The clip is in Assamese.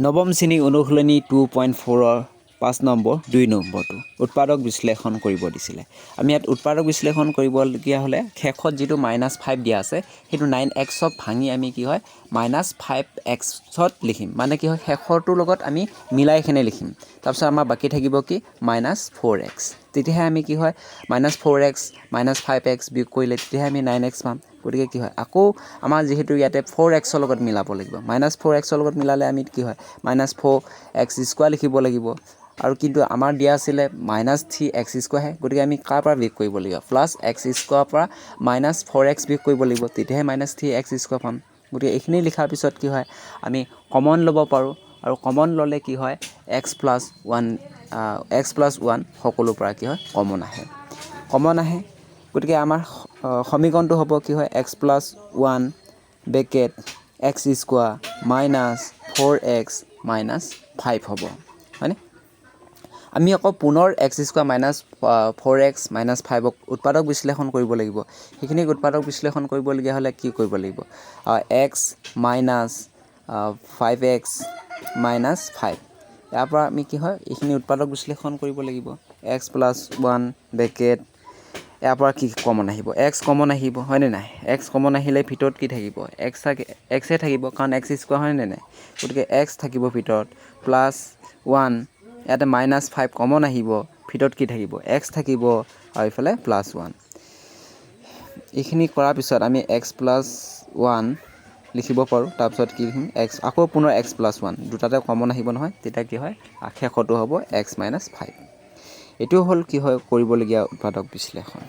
নৱম শ্ৰেণী অনুশীলনী 2.4ৰ 5 নম্বৰ 2 নম্বৰটো উৎপাদক বিশ্লেষণ কৰিব দিছিলে। আমি ইয়াত উৎপাদক বিশ্লেষণ কৰিবলগীয়া হ'লে শেষত যিটো মাইনাছ 5 দিয়া আছে, সেইটো নাইন এক্সক ভাঙি আমি কি হয় মাইনাছ 5 এক্সত লিখিম। মানে কি হয়, শেষৰটোৰ লগত আমি মিলাই কেনে লিখিম। তাৰপিছত আমাৰ বাকী থাকিব কি? Minus 4 x. তেতিয়াহে আমি কি হয় -4 এক্স -5 এক্স বিয়োগ কৰিলে তেতিয়াহে আমি নাইন এক্স পাম। গতিকে কি হয়, আকৌ আমাৰ যিহেতু ইয়াতে ফ'ৰ এক্সৰ লগত মিলাব লাগিব, মাইনাছ 4 এক্সৰ লগত মিলালে আমি কি হয় মাইনাছ 4 এক্স স্কোৱাৰ লিখিব লাগিব। আৰু কিন্তু আমাৰ দিয়া আছিলে মাইনাছ 3 এক্স স্কোৱাৰহে। গতিকে আমি কাৰ পৰা বিয়োগ কৰিব লাগিব? প্লাছ এক্স স্কোৱাৰৰ পৰা মাইনাছ 4 এক্স বিয়োগ কৰিব লাগিব, তেতিয়াহে মাইনাছ 3 এক্স স্কোৱাৰ পাম। গতিকে এইখিনি লিখাৰ পিছত কি হয়, আমি কমন ল'ব পাৰোঁ। আৰু কমন ল'লে কি হয়, x plus 1, x plus 1 সকলোৰ পৰা কি হয় কমন আহে, কমন আহে। গতিকে আমাৰ সমীকৰণটো হ'ব কি হয়, x plus 1 bracket x square minus 4 x minus 5 হ'ব, হয়নে? আমি আকৌ পুনৰ x square minus 4 x minus ফাইভক উৎপাদক বিশ্লেষণ কৰিব লাগিব। সেইখিনিক উৎপাদক বিশ্লেষণ কৰিবলগীয়া হ'লে কি কৰিব লাগিব? X minus 5 x minus 5। ইয়াৰ পৰা আমি কি হয় এইখিনি উৎপাদক বিশ্লেষণ কৰিব লাগিব। এক্স প্লাছ ওৱান ব্ৰেকেট, ইয়াৰ পৰা কি কমন আহিব? এক্স কমন আহিব, হয়নে নাই? এক্স কমন আহিলে ভিতৰত কি থাকিব? এক্স থাকে, এক্সে থাকিব, কাৰণ এক্স স্কোৱাৰ, হয়নে নাই? গতিকে এক্স থাকিব ভিতৰত, প্লাছ ওৱান, ইয়াতে মাইনাছ 5 কমন আহিব, ভিতৰত কি থাকিব? এক্স থাকিব আৰু এইফালে প্লাছ ওৱান। এইখিনি কৰাৰ পিছত আমি এক্স প্লাছ ওৱান লিখিব পাৰোঁ। তাৰপিছত কি লিখিম? এক্স, আকৌ পুনৰ এক্স প্লাছ ওৱান, দুটাতে কমন আহিব নহয়? তেতিয়া কি হয়, শেষতো হ'ব এক্স মাইনাছ 5। এইটো হ'ল কি হয় কৰিবলগীয়া উৎপাদক বিশ্লেষণ।